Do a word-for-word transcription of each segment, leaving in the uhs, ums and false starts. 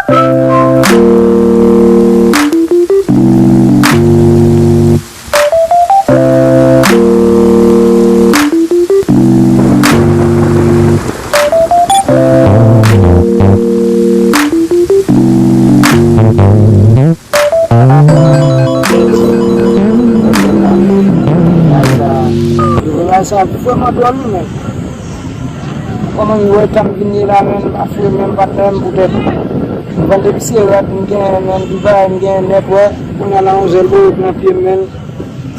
Bagay sa vrèman dwòl wi, men. Kòman m wè tan m vin ye la, men, m pa fre, men, m pa t menm poutèt. M vann depi se rad, m gen, men, divay, m gen nèt, wè. Kounye a la, yon zèl boyot nan pye m, men.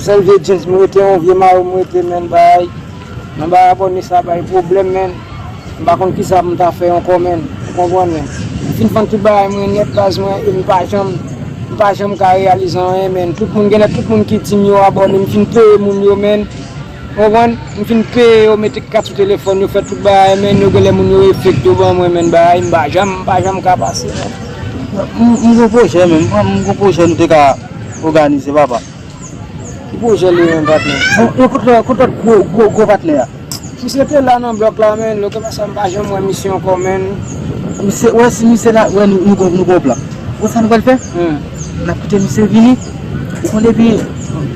Sèl vye jeans m rete, yon vye mayo m rete, men, bay. Nan bay abòne sa bay pwoblèm, men. M pa konn kisa pou m ta fè ankò, men. Ou konprann, men. M fin fann tout bagay mwen nèt, baz mwen, e m pa janm, m pa janm ka reyalize anyen, men. Tout moun, gen tout moun ki di m yo abòne, m fin peye moun yo, men. Ou konprann? M fin peye yo, mete kat sou telefòn yo, fè tout bagay, men. Yo genlè moun yo efekte yo ban mwen, men. Bagay, m pa janm, m pa janm ka pase, men. M, m gon pwojè, men. M, m gon pwojè nou te ka òganize, papa. Ki pwojè li menm, patnè? Bon, e kote, kote lòt gwo, gwo, gwo patnè a? Misye te la nan blòk la, men, lè ke pase m pa janm wè misye ankò, men. Misye, wè, si misye la, wè, nou, nou, gon- nou gon plan. Wè sa nou pral fè? Hmm. N ap kite misye vini. Ou konn depi,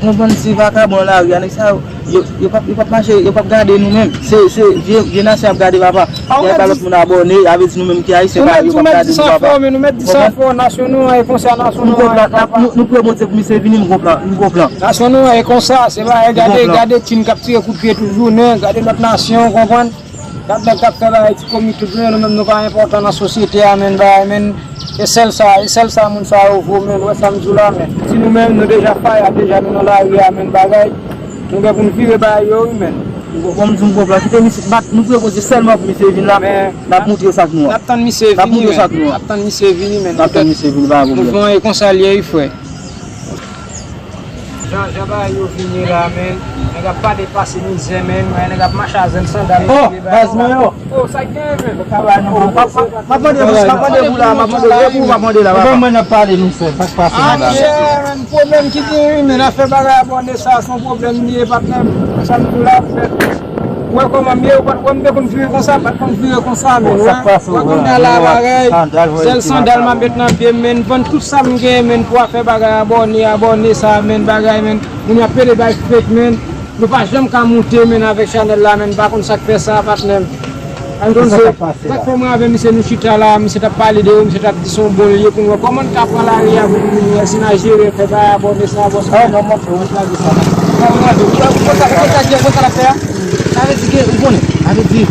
konprann si vakabon nan lari a, nèg sa yo, yo, yo p ap, yo p ap mache, yo p ap gade nou menm. Se, se vye, vye nasyon ap gade, papa. Yè pa lòt moun abòne, avè di nou menm ki ayisyen, pa, yo p ap gade nou, papa. Ou mèt di sa fò, men nou mèt di sa fò, nasyon nou an e konsa, nasyon nou an e konsa. Nou, nou priye Bondye pou misye vini, m gon plan, m gon plan. Nasyon nou an e konsa, se pa gade, gade Chin k ap tire kout pye tout jounen, gade lòt nasyon, ou konprann? Gade nèg k ap fè bagay ti komik tout jounen, nou menm nou pa enpòtan nan sosyete a, men bagay, men. E sèl sa, e sèl sa moun sa yo vo, men, wè sa m di w la, men. Si nou menm, nou deja faya, deja nou nan lari a, men bagay. Nou gen pou n vire bagay yo, wi, men. Bon, m di m gon plan. Kite misye, bat, nou priye Bondye sèlman pou misye vin la. Men, n ap montre yo sa k nou an. N ap tann misye vini, men. N ap montre yo sa k nou an. N ap tann misye vini, men. N ap tann misye vini, pa gen pwoblèm. Mouvman e konsa l ye, wi, frè. Jan, jan bagay yo vin ye la, men. Nèg ap pale pase mizè, men. Wè, nèg ap mache a zèl sandal. Oh, baz mwen yo. Oh, sa k genyen, men? M ap mande pou, m ap mande pou la, m ap mande pou, m ap mande la, papa. Mwen n ap pale nou fè, sa k pase la? Pwoblèm ki gen, wi, men afè bagay abòne sa, se yon pwoblèm li ye, patnè m. Sa m di w la, frè. Ou wè kòman m ye, ou pa t wè m te konn vire konsa, m pa t konn vire konsa, men wè. Wè kounye a la, bagay, sèl sandal m ap met nan pye m, men, vann tout sa m gen, men, pou afè bagay abòne, abòne sa, men, bagay, men, moun yo ap pede bay fake, men, nou pa janm ka moute, men, avèk chanèl la, men, m pa konn sa k fè sa, patnè m. Ann konn se, sa k fè mwen avè misye nou chita la, misye t ap pale de yo, misye t ap di se yon bon lye pou nou wè kòman n ka pran lari a pou nou vin wè si n a jere fè bagay abòne sa, abòne sa. Non, montre, ou lage sa la. Ou konn sa, ou konn sa, ou konn sa l ap fè a? Sa vle di ke, ou konnen, sa vle di,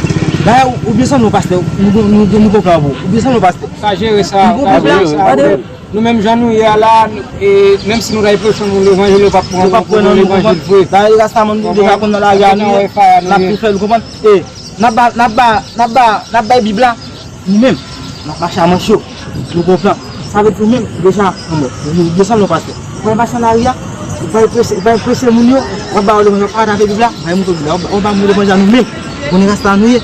bagay ou, ou byen sanble yon pastè, nou, nou, nou, nou gon plan pou ou. Ou byen sanble yon pastè. Ka jere sa, ou ka jere sa. Nou menm jan nou ye a la, e, menm si nou ta reproche moun levanjil, yo p ap pran nou pou levanjil vre. Dayè, Rastaman, nou deja konn nan lari a nou ye, n ap tou fè l, ou konprann? E, n ap ba, n ap ba, n ap ba, n ap bay Bib la, nou menm, n ap mache a manch yo, nou gon plan. Sa vle di ou menm, deja, anmò, nou desann nou pastè. Ou pa mache nan lari a, ou pa preche, ou pa preche moun yo, w ap ba yo levanjil, w ap atake Bib la, bay moun yo Bib la, w ap ba moun yo levanjil a nou menm. Konnen Rasta nou ye,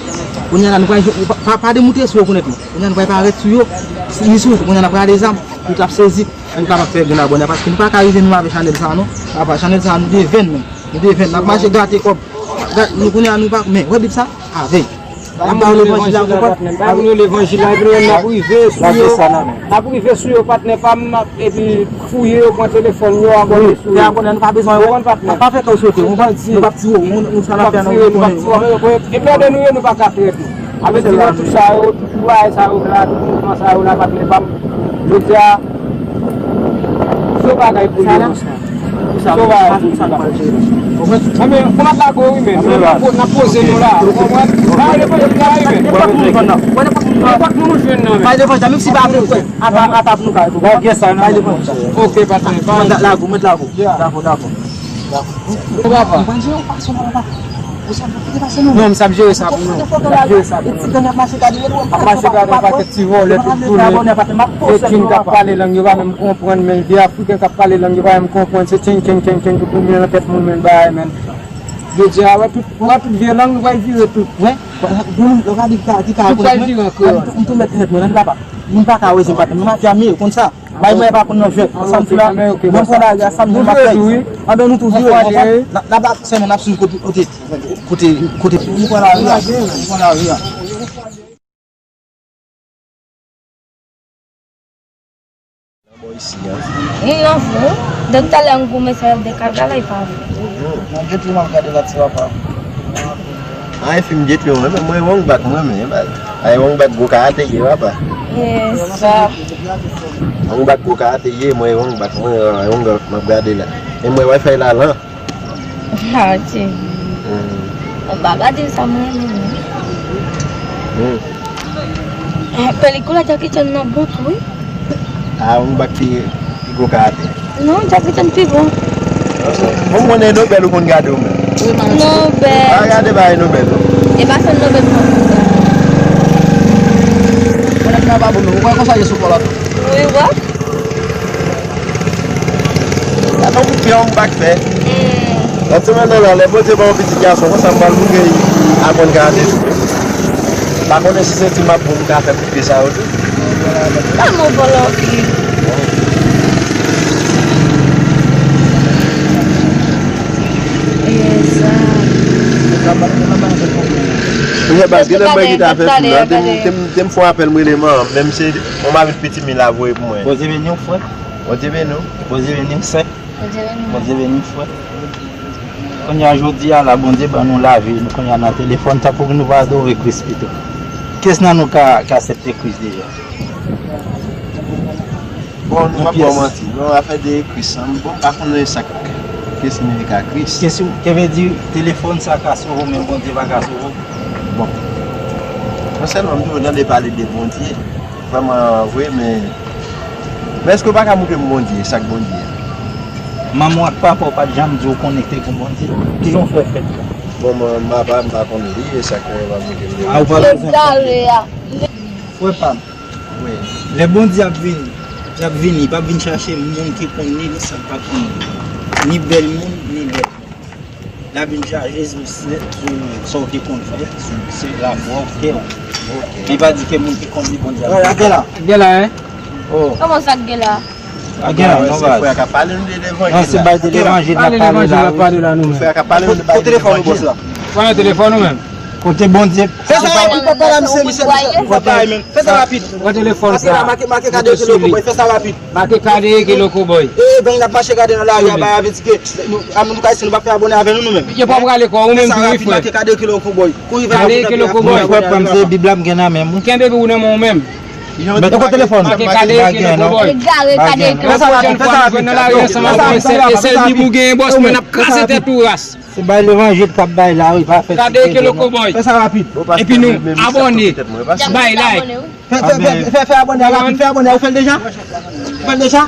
kounye a la nou pral jwenn, pa, pa, pa demoute si yo rekonèt nou. Kounye a nou pral parèt sou yo, si, si, kounye a n ap rale zam, tout ap sezi. Pou nou kapab fè grenn abòne, paske nou pa ka rive nou avè chanèl sa a non. Papa, chanèl sa a nou devenn menm. Nou devenn, n ap mache grate kòb. Gra- nou kounye a nou pa, men, wè Bib sa, avè. N ap ba yo levanjil la, ou konprann? Ba moun yo levanjil la, epi nou menm n ap rive sou yo. N ap rive sou yo, patnè pa m, epi fouye yo, pran telefòn yo, abòne sou yo. Fè abòne, nou pa bezwen, wè. Pa fè kè w sote, ou konprann? Nou p ap tiye w, nou, nou sa n ap fè, nou konnen. Epi lòdè nou yo, nou pa ka trèt nou. Avè di nan tout sa yo, tout bagay sa yo la, tout mouvman sa yo la, patnè pa m. Jodi a, se yon bagay pou yo konsa. Se yon bagay pou yo konsa. Anben, pou n ap lage w wi, men. Nou menm n ap po- n ap poze nou la, ou konprann? Bay levanjil la wi, men. Nenpòt moun nou jwenn nan, men. Bay levanjil la, menm si pa avle, ata, ata pou nou ka. Bay levanjil la. Ok, patnè. Lage w, mèt lage w. Dakò, dakò. Ou papa. Non, m sa ap jere sa pou nou. M ap jere sa pou nou. Ap mache gade yon pakèt ti vòlè tout tounen. E Chin k ap pale lang yo pa menm konprann, men vye Afriken k ap pale lang yo pa menm konprann. Se Chin, Chin, Chin, Chin, tout moun nan tèt moun, men bagay, men. Jodi a, wè tout, wè tout vye lang, nou pral vire tout. Wè, bon, lè w gade ki ka, ki ka rekonèt mwen. Tout pral vire an kreyòl. M tou mèt tèt mwen, papa. Moun pa ka wè, se pa, m mafya, men konn sa. Bay mwen pa konn nan jwèt. Sa m di la, mwen pran lari a, sa m di m ap fè. Anben nou tou vire, n ap, n ap sèlman n ap swiv kote, kote, kote, kote. Nou pran lari a, nou pran lari a. Isi a. Li an fou. Depi talè m goumen sa, de kaka la, li pa vle. Nan Jet Li m ap gade la, ti papa. Ah, e fim Jet Li, mwen, mwen, Wong Bak, mwen, men, bay. Ay, Wong Bak, gwo karate ye, papa. Yes, sa. Wong Bak, gwo karate ye, mwen, Wong Bak, mwen, Wong Bak, m ap gade la. E mwen, Wi-Fi la, lan. Ah, Thierry. Hmm. Ou pa ka di m sa, mwen renmen, non. Hmm. Ah, pelikula Jackie Chan nan bon tou, wi. Ah, Wong Bak pi, pi gwo karate. Non, Jackie Chan pi bon. Bon, mwen, Nobel ou konn gade ou menm? Nobel. Pa gade bagay Nobel, non. E pa sèl Nobel mwen konn gade. Mwen, nèg la pa bon, non. Ou kwè konsa, ye sou kò la tou? Wi, wè. Gade yon kout pye yon bak fè. Lòt semèn nan la, lè Bondye ban yon pitit gason konsa, m pral bouke aprann karate tou. M pa konnen si se ti m ap bon m ka fè kout pye sa yo tou. Kòman w vòlò anpil? Yes, sa. Mwen baz, gen lè mwen kite afè fim nan. Te m, te m, te m fè yon apèl, m rele manman m. Menm se yon mavit piti mi la voye pou mwen. Bondye beni w, frè. Bondye beni w. Bondye beni w, sè. Bondye beni w. Bondye beni w, frè. Kounye a, jodi a la, Bondye ban nou lavi, nou kounye a nan telefòn, tanpri nou va adore Kris pito. Kiyès nan nou ka, ka aksepte Kris deja? Bon, nou pa ba w manti. Bon, afè de Kris, an, bon, m pa konnen sa k, ki signifika Kris. Ke si, ke vle di, telefòn sa ka sove w, men Bondye pa ka sove w? Bon. Mwen sèlman, m toujou tande pale de Bondye. Vrèman vre, men, men èske w pa ka montre m Bondye, sa k Bondye a? Manman w ak papa w pa t janm di w konekte kon Bondye? Kijan w fè fèt la? Bon, mwen, m pa, m pa konnen li, e sa k fè yo pa montre m li. A, ou pa bezwen konnen. Frè pa m, wi. Lè Bondye ap vini, l ap vini, li p ap vin chache moun ki konn li, ni sa k pa konn li. Ni bèl moun, ni bèl moun. L ap vin chache sou, sou sa w te konn fè, sou, se lavwa w, kè w. Li pa di ke moun ki konn li, Bondye ap vini. Gen la, gen la, hein? Oh. Kòman sa k gen la? A gen la, non, baz. Frè a ka pale nou de levanjil la. Non, se bay de levanjil n ap pale la, wi. Pale levanjil n ap pale la, nou menm. Frè a ka pale nou de levanjil la. Pran telefòn ou menm. Kote Bondye. Fè sa rapid, papa la, misye, misye, misye. Fè sa rapid. Pran telefòn sa. Make, make kade kilo pou mwen, fè sa rapid. Make kade kilo kobòy. E, gang n ap mache gade nan lari a, bay avèti ke nou, a, nou ka isi, nou pa fè abòne avè nou, nou menm. Yo pa prale kwa, ou menm tou, wi, frè. Make kade kilo kobòy. Kouri vè. Kade kilo kobòy. Frè pa m, se Bib la m gen nan men m, wi. Kenbe Bib ou nan men w menm. Mete kote telefòn. Make kade kilo kobòy. Egare, kade kilo kobòy. Pwochèn fwa nou jwenn nan lari ansanm avè w, se, e sèl Bib ou genyen, bòs mwen, n ap kraze tèt ou ras. Se bay levanjil k ap bay la, wi, pa fè ti kado non. Kade kilo kobòy. Fè sa rapid. Epi nou abòne, bay like. Fè, fè, fè, fè, fè abòne a rapid, fè abòne a, ou fè l deja? Ou fè l deja?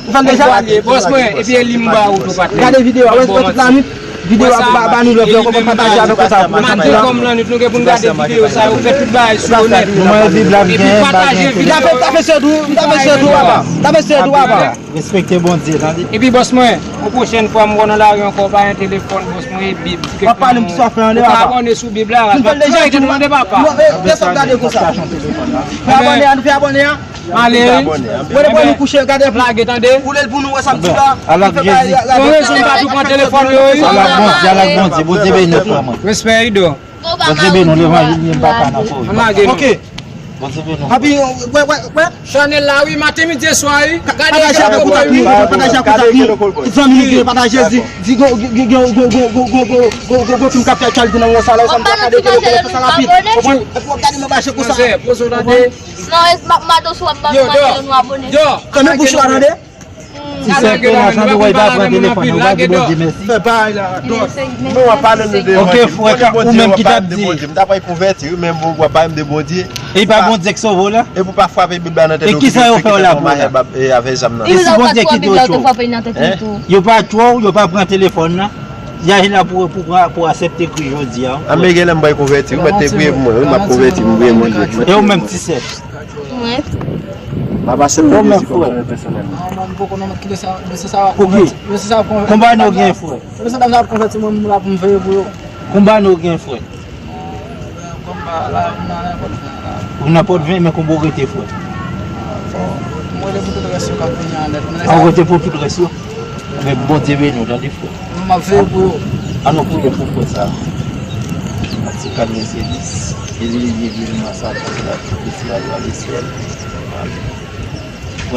Ou fè l deja? Bòs mwen, epi e li m ba ou tou, patnè. Gade videyo a, wè, wè tout lannuit. Videyo a, ba, ba nou love, yo konprann, pataje avèk konsa. Maten kòm lannuit, nou gen pou n gade videyo sa yo, fè tout bagay sou onèt. Epi pataje videyo a. Tape, tape sèt ou, tape sèt ou, papa. Tape sèt ou, papa. Respekte Bondye, tande. Epi bòs mwen, yon pwochèn fwa m wè w nan lari ankò, pa gen telefòn, bòs mwen, e Bib ki ke. W ap pale m ki sa w fè an lè, papa. Ou ka abòne sou Bib la, nou fè l deja, nou mande papa. Fè sa w gade konsa. Fè abòne a, nou fè abòne a. Ale. Wè, lè nou kouche, gade. Lage, tande. Ou lè l pou nou wè sa m di la. Al ak Jezi. Yon rezon m pa tou pran telefòn yo, wi. Al ak Bondye, al ak Bondye, Bondye beni w, frè mwen. Respè, Ido. Bondye beni w, levanjil li menm papa nan fò. Ann lage nou. Ok. Bondye beni w. Anpi, wè, wè, wè. Chanèl la, wi, maten, midi e swa, wi. Gade pataje avèk kontak nou, pataje avèk kontak nou. Tout zanmi nou ki pataje, di, di, go, go, go, go, fim k ap fè aktyalite nan moman sa la, ou konn gade ke nou fè sa rapid. Konprann? Epi w ap gade m ap mache konsa. Poze w tande. Sinon, e, ma, matos ou ap ban nou manje, nou abòne. Yo, fèmen bouch ou a, tande. Ti sè, kounye a, tande, w pa pran telefòn nan, w pa di Bondye mèsi. Fè bagay la, dòs. Non, w ap pale nou de levanjil. Ok, frè, ou menm ki t ap di. M ta pral konvèti, wi, men bon, w ap pale m de Bondye. E pa Bondye k sove w la? E pou pa frape Bib la nan tèt ou. E kisa yo fè w la pou la? E avè zam nan. E si Bondye kite w tchò? Yo pa tchò w, yo pa pran telefòn nan. Y a la pou, pou, pou aksepte Kris jodi a. A, men gen lè m pral konvèti, wi, mwen te priye pou mwen, wi, m ap konvèti, m priye Bondye. E ou menm, ti sè? Mwen. M ap aksepte Jezi kòm sovè pèsonèl mwen. Non, mwen, m poko nan kite sa, mesye sa ap konvèti. Mesye sa ap konvèti. Konbyen ane w gen, frè? Mesye sa ap konvèti, mwen, m la pou m veye pou yo. Konbyen ane w gen, frè? Konba la, m nan nenpòt ven la. Ou nenpòt ven, men konbyen w rete, frè? Bon, m rete pou tout rès yo k ap vini an nèt. A, w rete pou tout rès yo? Men Bondye beni w, tande, frè. M ap veye pou yo. An nou priye pou frè sa a. Ati katrevenseis, Jezi, Jezi, Jezi, masa, pase la, pase la, pase la, pase la.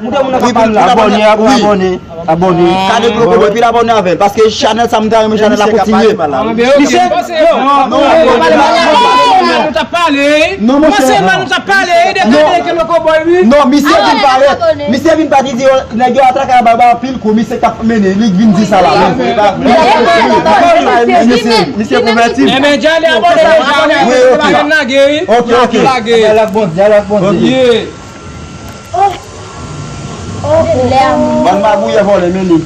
Koute moun nan k ap pale la. Abòne, abòne, abòne. Abòne. Kade Gloko Boy, epi l abòne avè l. Paske chanèl sa m ta renmen chanèl la kontinye. Misye, yo, non, non, non, nou t ap pale. Non, monchè. Kòmanse mal nou t ap pale, de kade ke Gloko Boy, wi. Non, misye vin parèt. Misye vin parèt, li di, yo, nèg yo atake la, ba, ba, anpil kou, misye k ap mennen, li k vin di sa la. Misye konvèti. Enben, djale abòne deja, wi, wi, wi, lage, wi. Ok, ok. Lage. Dyalòg Bondye, dyalòg Bondye. Yeah. Bann magouyè vòlè, men li.